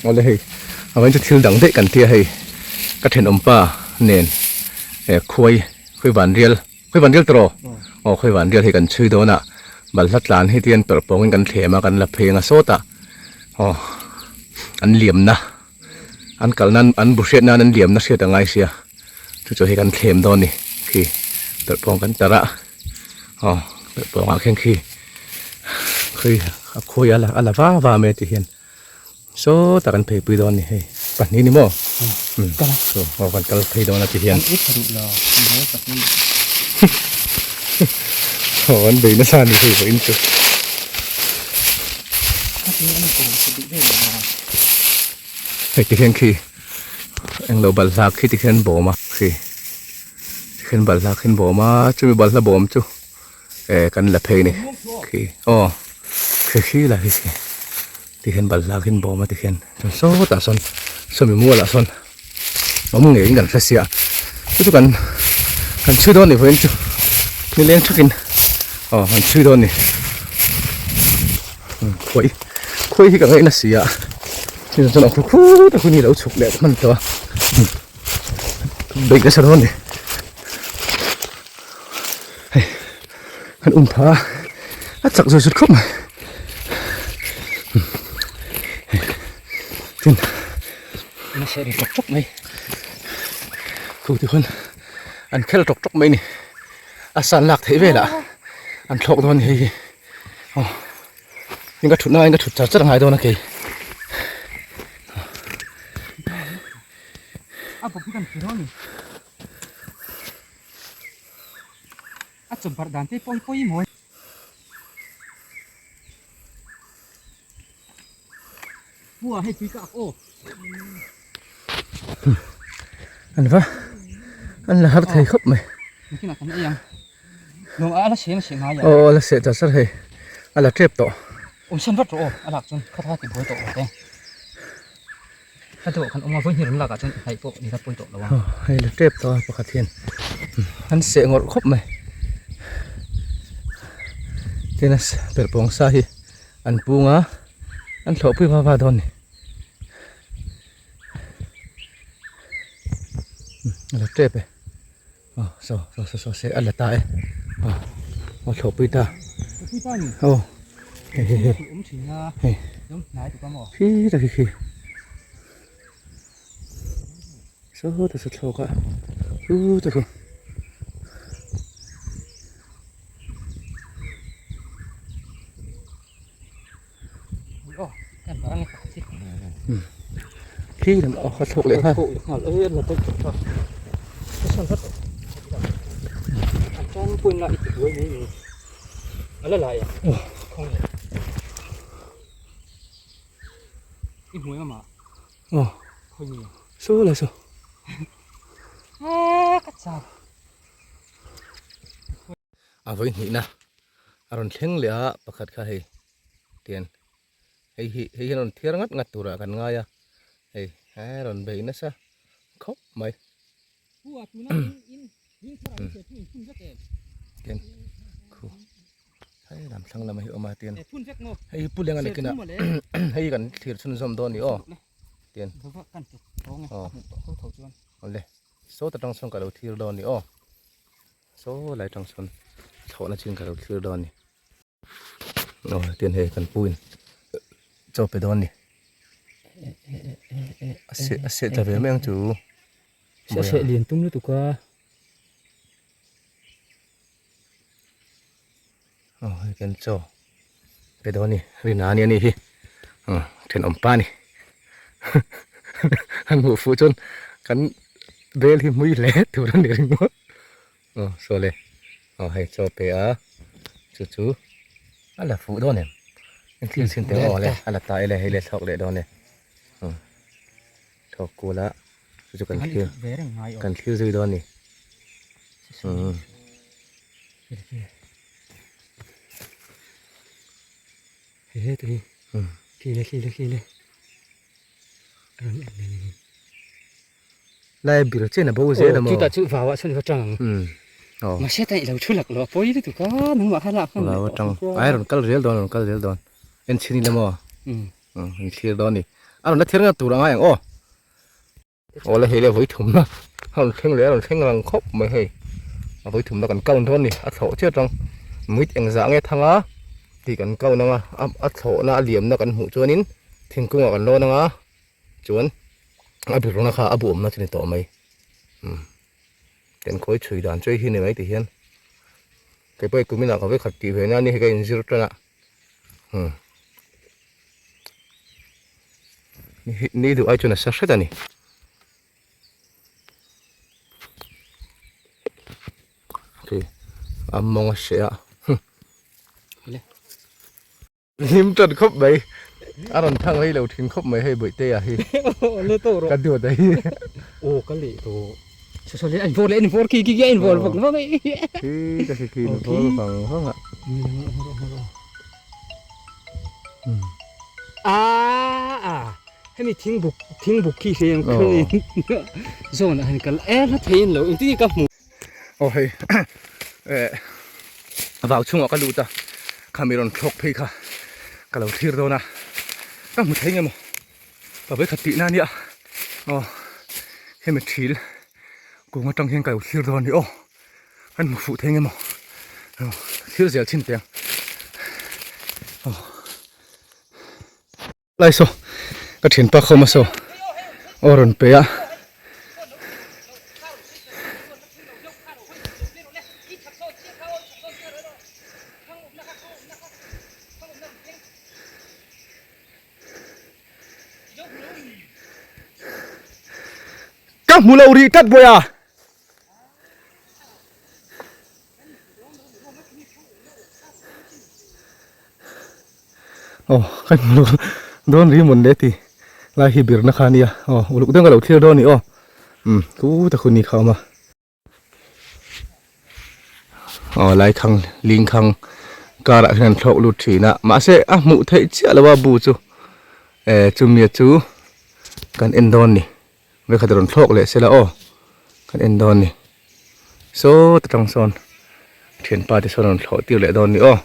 Awle hei a vain chu thil dang daih kan tia hei ka thenawm pa nen eh khuai khawi van rial khawi van rial tawh aw khawi van rial hei kan chhui dawn a balhla tlan hi tian perh pawngin kan thlem a kan la phei anga sawtah aw an liamna an kal nan an bu hriat nan an liamna hriat a ngai sia chu chu hei kan thlem dawn a ni khi perh pawng kan tarh a aw perh pawngah khian khi khawi a khawi a la a la va va mai a ti hian sawtah kan phei pui dawn a ni hei pahnih ni maw saw aw kan kal phei dawn a ti hian aw an bei nasa a ni hei vawiin chu. Hei ti hian khi englo balhla khi ti khian bawm a khi ti khian balhla khi an bawm a chumi balhla bawm chu eh kan la phei a ni khi aw khi khi la hi khi ti hian balhla khi an bawm a ti khian chuan sawtah sawn sawmi mualah sawn awm ngeiin kan hre sia chu chu kan kan chhui dawn a ni vawiin chu nileng thakin aw kan chhui dawn a ni khuai khuai hi ka ngaihna si a chutiang chuan a khu khut a hun hi a lo chhuk leh hman tawh a beih nasa dawn a ni hei kan um phah a a chak zut zut khawp mai tin nasa ri tawk tawk mai khu ti khawn an khel tawk tawk mai a ni a san lak theih velah an thlawk dawn a ni hei hi. Aw in ka thut na in ka thut char char ngai dawn a kei. A bawk hi kan thlir dawn ni. A chawmparh dan te pawh hi pawimawh. Pua hei tui ka ak aw. An va an la har thei khawp mai. Nakinah kan ei ang. Lawng a la seh a seh ngai a. Aw a la seh char char hei a la tep tawh. Awm san vat rawh aw a lak chuan kha tha ti buai tawh lo te. Hla deuh ah khan awm a vawi hnih rawn lakah chuan hnaih pawh ni la pawi tawh lo ang. Aw hei la tep tawh a pakhat hian an seh ngawrh khawp mai. Tin a perhpawng sa hi an pung a an thlawhpui va va dawn a ni. A la tep e aw saw saw saw saw se a la ta e aw a thlawhpui ta aw hei hei hei hei khi ta khi khi saw ta saw thlawk a chu ta chu. Khi lam aw kha thlawk leh nghal. Aw saw lai saw. A vawi hnihna a rawn thleng leh a pakhat kha hei. Tian hei hi hei hian rawn thiar ngat ngat turah kan ngai a hei a rawn bei nasa khawp mai tian khu hei lam thlang lamah hi a awm a tian hei hi puleng a ni kinah hei kan thlir chhunzawm dawn a ni aw tian aw awle sawt atang sawn ka lo thlir dawn a ni aw saw lai atang sawn thlawhna chin ka lo thlir dawn a ni. Aw tian hei kan pu in chaw pe dawn ni a seh a seh ta ve mai ang chu a seh lian tum lutuk a aw hei kan chaw pe dawn ni rina ani ani hi aw thenawm pa ni an hmuh fuh chuan kan bel hi hmui hle tur a ni ringawt. Aw saw le aw hei chaw pe a chu chu a la fuh dawn em en thil chhin teh aw le a la ta e le hei le thlawk leh dawn e aw thlawk kual a chu chu kan thlir kan thlir zui dawn a ni umm. Lai bir chen a bo zel a maw? Chutah chu vau ah chuan i va tang ang. Aw. Mahse ta i lo thu lak lo a pawi lutuk a, nangmah kha lak hman leh tawh. Vau atang. Ai rawn kal zel dawn, rawn kal zel dawn. En chhin ila maw? Umm in thlir dawn a ni. A rawn la thiar ngat tur a ngai ang aw. Aw la hei le vawi thumna a rawn thleng leh a rawn thleng rang khawp mai hei. A vawi thumna kan count dawn a ni a thlawh chiah tang mit engzah nge thang a tih kan count ang a a thlawhna a liamna kan hmuh chuanin thingkungah kan lawn ang a chuan a birna kha a buawmna chu ni tawh mai umm kan khawi chhui dan chu hei hi ni mai ti hian kei pawh kuminah ka vawikhat tih ve na a ni hei ka inzir tan a. Hmm. Ni duh ai chuan a sa hret a ni. Okay. A mawng a hreh a. Hlim tan khawp mai. A rawn thang rei lo thin khawp mai hei Bawihtea hi. Ka duat a hi. Aw ka leh tawh. Saw le an vawr leh an vawr khi khi khi an vawr vang vang ei. Khi ta khi khi an vawr vang vang a. A a hemi thing buk thing buk khi hreng khang in zawn ah han kal e hla thei in lo engtin nge ka hmu. Aw hei eh vau chhungah ka lut a khami rawn thlawk phei kha ka lo thlir dawn a ka hmu thei nge maw. Ka vawikhat tihna a nia aw hemi thil kung atang hian ka lo thlir dawn a ni aw kan hmu fuh thei nge maw aw thlir zel chhin teh ang aw lai saw ka thianpa khawm a saw aw rawn pe a. Ka hmu lo rih tlat bawi a. Aw ka hmu lo dawn ri mawn le ti lai hi birna kha ania aw uluk deuh ka lo thlir dawn a ni aw umm chu ta khu ni kha a awm a. Aw lai khang ling khang car ah hian an thlawk lut thin a mahse a hmuh theih chiah lo a bu chu eh chumi chu kan en dawn ni vekhat rawn thlawk leh sela aw kan en dawn ni saw ta tang sawn thianpa te sawn rawn thlawh tir leh dawn ni aw.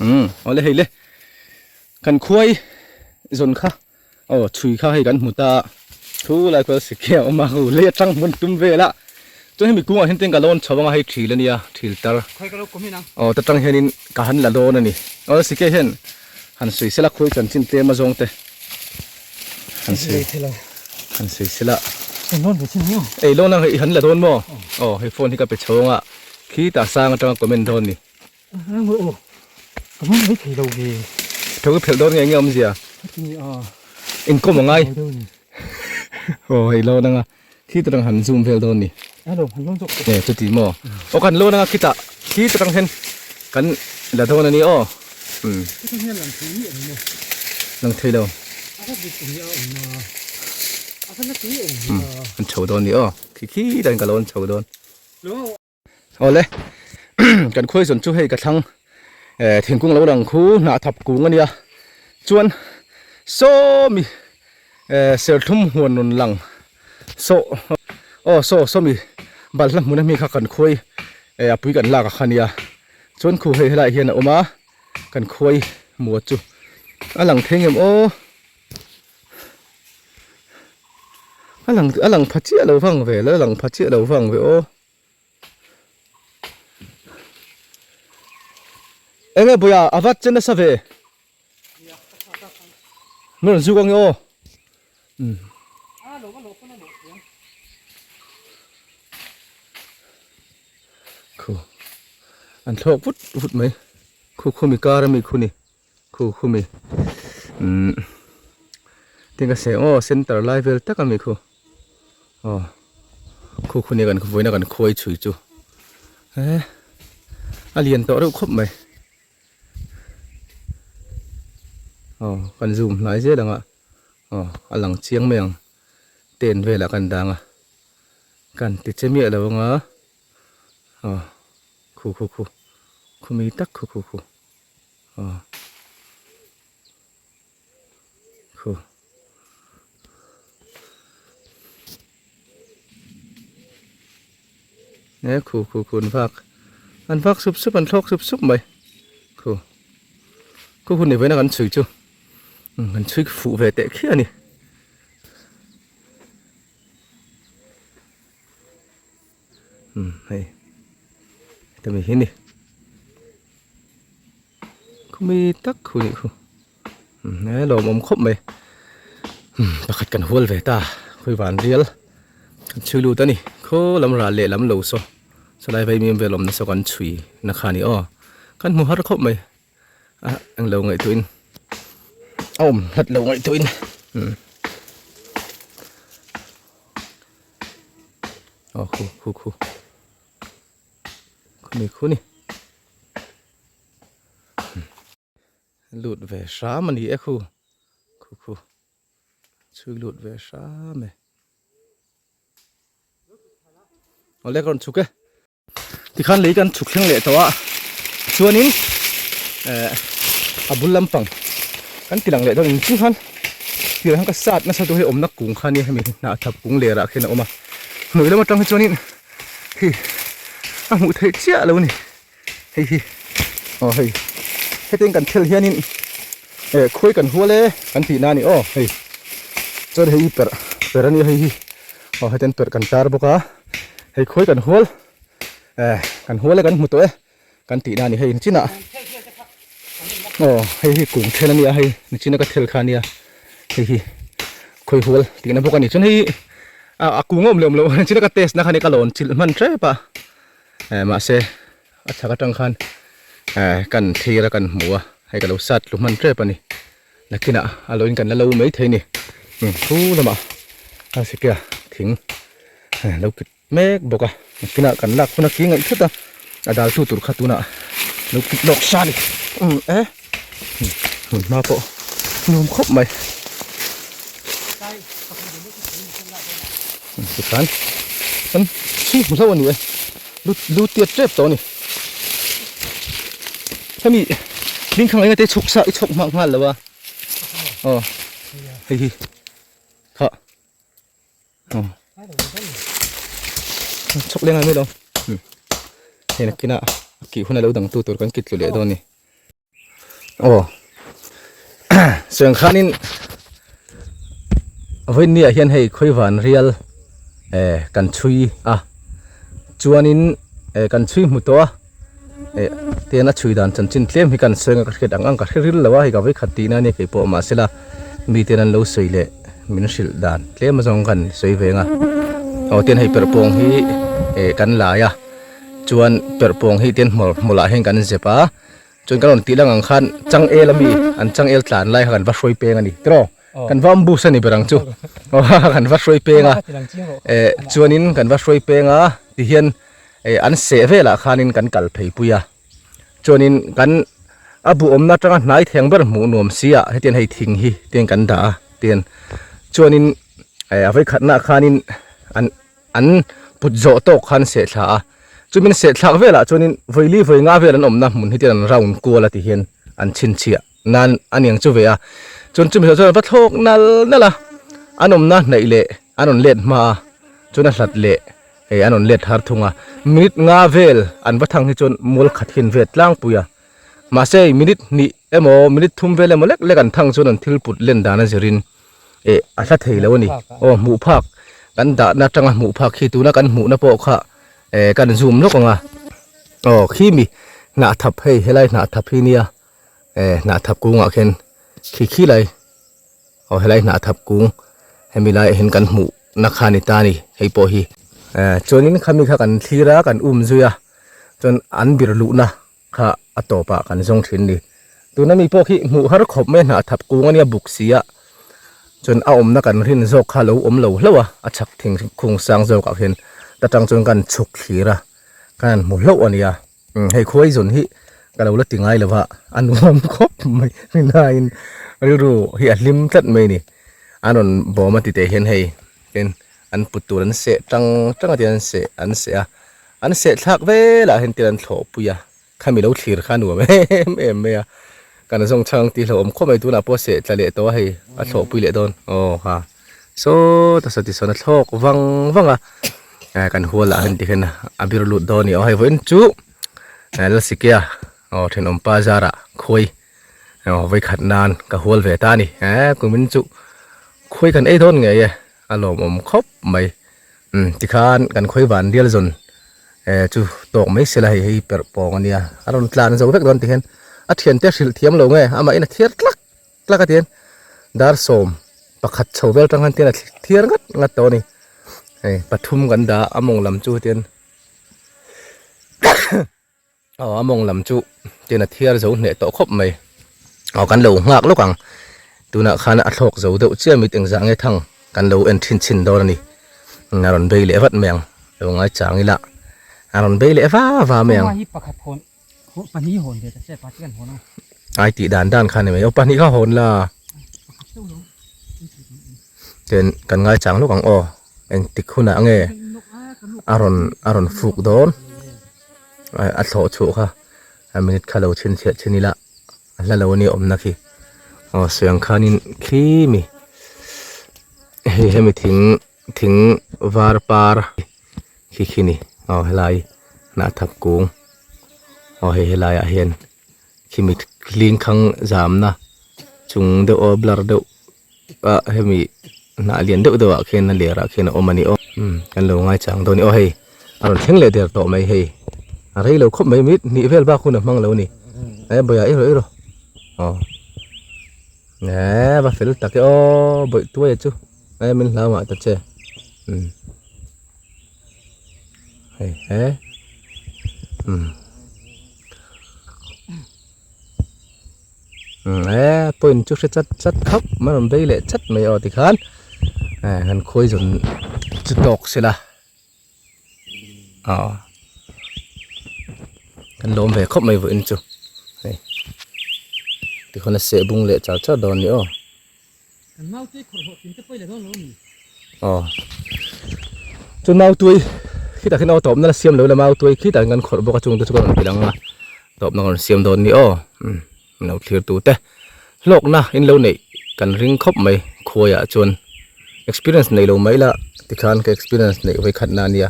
Umm awle hei le kan khuai zawn kha aw chhui kha hei kan hmu ta thu lai khual sikhi a awm a hu lei atang hmun tum vel a chuan hemi kungah hian tin ka lawn chho anga hei thil ania thil tar aw ta tang hianin ka han la dawn ani aw sikhi hian han sawi sela khuai chanchin tlem a zawng te han sawi han sawi sela ei lawn ang hei han la dawn maw aw hei phone hi ka pe chho anga khitah sang atanga comment dawn ni. Ka hmang mai thei lo ve. Tho ka phelh dawn nge enge awmzia? Inkawm a ngai. Aw hei lawn anga khi ta tang han zoom vel dawn ni. Hello han lawn zawk. E chuti maw. Aw kan lawn anga khitah khi ta tang hian kan la dawn a ni aw. Umm. Lang thei mi ang maw? Lang thei lo. Umm an chho dawn ni aw. Khi khi dan ka lawn chho dawn. Awle kan khuai zawn chu hei ka thlang eh thingkung lo lang khu hnah thap kung a nia chuan sawmi eh serthlum huan rawn lang saw aw saw sawmi balhla hmun ami kha kan khuai eh a pui kan lak a kha nia chuan khu hei helaiah hian a awm a kan khuai muat chu a lang thei ngem aw. A lang a lang pha chiah lo vang ve la lang pha chiah lo vang ve aw. Enge buia a vat che nasa ve. Min rawn zuk ange aw. Um. Khu. An thlawk vut vut mai. Khu khu mi kar ami khu ni. Khu khu mi umm tin ka sawi aw center lai vel tak a mi khu aw khu khu nia kan vawiin a kan khuai chhui chu he a lian tawh reuh khawp mai aw kan zoom hnai zel ang a aw a lang chiang mai ang tent velah kan dang a kan ti che miah lo ang a aw khu khu khu khu mi tak khu khu khu. Aw khu e khu khu khu an vak an vak sup sup an thlawk sup sup mai khu khu hun ni vawiin a kan chhui chu. Kan chhui fuh ve teh khiah a ni. Umm hei heta mi hi a ni khumi tak khu nih khu umm he lawmawm khawp mai umm pakhat kan hual ve ta khawi van rial kan chhui lut a ni khaw lam ral leh lam lo saw sawlai vai mim vel awm nasa kan chhui na kha a ni aw kan hmu har khawp mai. A englo ngaihtuahin a awm hlat lo ngaihtuahin umm aw khu khu khu khumi khu ni lut ve hram a ni e khu khu khu chhui lut ve hram e awle ka rawn chhuk e. Tikhan lei kan chhuk thleng leh tawh a, chuanin eh a bul lampang kan ti lang leh dawn engkim khan tirah khan ka sat nasa tur hei awmna kung kha nia hemi hnah thap kung lerah khian a awm a, hnuai lam atang hi chuanin hei a hmuh theih chiah lo a ni hei hi aw hei hetiang kan thel hianin eh khuai kan hual e kan tih na a ni aw hei chuan hei hi perh perh a nia hei hi aw hetiang perh kan tar bawk a. Hei khawi kan hual eh kan hual e kan hmu tawh e kan tih na a ni hei nichinah aw hei hi kung then a nia hei nichina ka thel kha a nia hei hi khawi hual tih na bawk a ni chuan hei a a kung a awm leh awm loh nichina ka test na kha nia ka lawn chilh hman tep a eh mahse a chhak atang khan eh kan thlir a kan hmu a hei ka lo sat tlu hman tep a ni. Nakinah a lo in kan la lo mai thei ni. Thu lamah a sikia thing lo kit mek bawk a. Nakinah kan lak hun a ki ngaih thut a, a dal tu tur kha tunah lo kit lawk sa a ni. E hmun hma pawh nuam khawp mai. Tikhan kan chhung hmu hlauh a ni e. Lu tiat tep tawh a ni. Hemi hling khang enga te chhuk sa i chhawk hmak nghal lo a. Aw hei hi kha aw chhawk leng mai lo. Hei nakinah a kih hun a lo dang tu tur kan kit tlu leh dawn a ni. Aw chuan khanin vawiin ah hian hei khawivan rial eh kan chhui a chuanin eh kan chhui hmu tawh a eh tian a chhui dan chanchin tlem hi kan sawi ang a ka hriat ang ang ka hre ril lo a hei ka vawikhat tihna ania kei pawh mahsela miten an lo sawi leh min hrilh dan tlem azawng kan sawi ve ang a aw tian hei perhpawng hi eh kan lai a chuan perhpawng hi tian hmawlh hmawlh ah hian kan zep a. Chuan kan rawn tih lang ang khan changel ami an changel tlan lai kha kan va hruai peng a ni tiraw kan va ambush a ni ber ang chu kan va hruai peng a eh chuanin kan va hruai peng a tihian eh an seh velah khanin kan kal phei pui a chuanin kan a bu awmna atanga hnai theng ber hmuh nuam si ah hetiang hei thing hi tiang kan dah a tian chuanin eh a vawikhatnaah khanin an An put zawh tawk khan seh thla a, chumin seh thlak velah chuanin vawili vawi nga vel an awmna hmun hi tian an round kual a ti hian an chhinchhiah nan a niang chu ve a, chuan chumi zawh chuan an va thlawk nal nal a, an awmna hnaih leh an rawn let hma a, chuan a hlat leh hei an rawn let har thung a, minute nga vel an va thang hi chuan mual khat hian vet tlangpui a, mahse minute hnih emaw minute thum vel emaw lek lek an thang chuan an thil put len dan a zirin eh a hla thei lo a ni aw hmuh phak kan dahna atanga hmuh phak khi tuna kan hmuhna pawh kha eh kan zoom lawk ang a aw khi mi hnah thap hei helai hnah thap hi nia eh hnah thap kungah khian khi khi lai aw helai hnah thap kung hemi laiah hian kan hmuh na kha a ni ta a ni hei pawh hi eh chuanin khami kha kan thlir a kan um zui a chuan an bir luhna kha a tawpah kan zawng thin ni. Tuna mi pawh khi hmuh har khawp mai a hnah thap kung a nia buk si a, chuan a awmna kan rin zawk kha lo awm lo hlauh a, a chhak thing khung sang zawkah khian ta tang chuan kan chhuk thlir a, kan han hmu hlauh a nia. Umm hei khuai zawn hi ka lo la ti ngai lo va, a nuam khawp mai rinaiin rilru hi a hlim tlat mai a ni. An rawn bawm a ti teh hian hei tin an put tur an seh tang tang a tian an seh an seh a. An seh thlak velah hian thil an thlawh pui a, khami lo thlir kha nuam em em mai a, kan zawng chhang tih hlauhawm khawp mai tunah pawh seh tla leh tawh a hei a thlawh pui leh dawn aw ha saw ta saw tisawn a thlawk vang vang a eh kan hual ah hian tikhian a bir lut dawn a ni aw hei vawiin chu Lalsikia aw thenawm pa zarah khuai. Aw vawikhat nan ka hual ve ta a ni. Eeh kumin chu khawi kan ei dawn ngei e a lawmawm khawp mai. Umm tikhan kan khawi van rial zawn eh chu tawk mai sela hei hei perh pawng a nia a rawn tlan zo vek dawn ti hian a thiante hrilh thiam lo nge amahin a thiar tlak tlak a tihian dar 11 chho vel atang khan tihian a thiar ngat ngat tawh a ni. Hei pathum kan dah a mawng lam chu hetian Aw a mawng lam chu tian a thiar zo hneh tawh khawp mai aw kan lo nghak lawk ang tunah khan a thlawk zo deuh chiah mit engzah nge thang kan lo en thin chhin dawn a ni a rawn bei leh vat mai ang lo ngai chang ila a rawn bei leh va va mai ang ai tih dan dan kha ni mai aw pahnih kha hawn la tian kan ngai chang lawk ang aw engtik hunah nge a rawn a rawn fuk dawn. A thlawh chhuah kha a minute kha lo chhinchhiah chhin ila a hla lo ania awmna khi aw sawi ang khanin khi mi hei hemi thing thing var par khi khi ni aw helai hnah thap kung aw hei helai ah hian khimi hling khang zamna chung deuh aw blur deuh a hemi hnah lian deuh deuh ah khian a ler ah khian a awm a ni aw umm kan lo ngaichang dawn a ni aw hei a rawn thleng leh der tawh mai hei a rei lo khawp mai minute hnih vel bak hun a hmang lo a ni e bawihah i rawh i rawh aw eee va fel tak e aw bawih tuai chu e min hlau ngah ta che umm hei he umm. E point chu hre chat chat khawp mai a rawn bei leh chat mai aw tikhan eh han khawi zawn chu tawk sela aw kan lawm ve khawp mai vawiin chu hei tikhawn a seh bung leh char char dawn a ni aw. Aw chu mautui khitah khian aw tawpna la siam lo ila mautui khitah hian kan khawrh bawk a chungte chu ka rawn ti lang a tawpna ka rawn siam dawn a ni aw umm min lo thlir tute hlawkna in lo neih kan ring khawp mai khuaiah chuan experience nei lo mai ila tikhan ka experience neih vawikhat na ania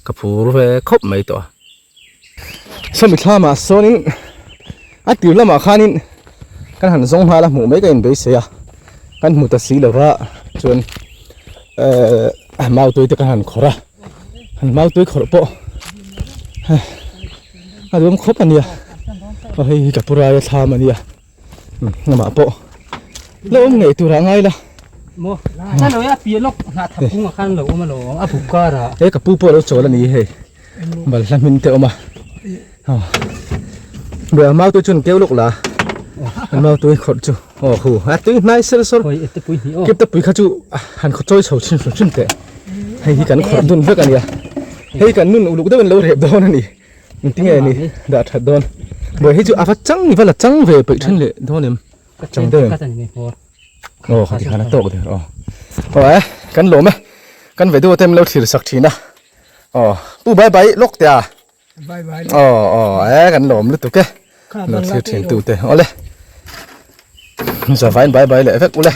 ka phur ve khawp mai tawh a. Sawmi thlamah sawnin a tir lamah khanin kan han zawng nghal a hmuh mai ka inbeisei a kan hmu ta si lova chuan ehh mautui te kan han khawrh a han mautui khawrh pawh a duhawm khawp a nia aw hei hi ka pu raia thlam a nia amah pawh la awm ngei turah a ngai la he ka pu pawh a lo chawl a ni hei balhla hmin te a awm a buai mau tui chu an keu lawk la an mau tui khawrh chu aw hu a tui hnai sel sawr kip te pui kha chu han khaw chawi chho chhin hrim hrim teh hei hi kan khawrh dun vek a nia hei kan nun uluk deuhin lo rep dawn a ni. Engtinge ni dah that dawn buai hi chu a va chang i va la chang ve peih then leh dawn em chang deuh em aw khati khan a tawk der aw aw e kan lawm e kan vedio te min lo thlir sak thin a aw pu bye bye lawk teh a aw aw e kan lawm lutuk e lo thlir thin tu te awle zavain bye bye leh vek ule.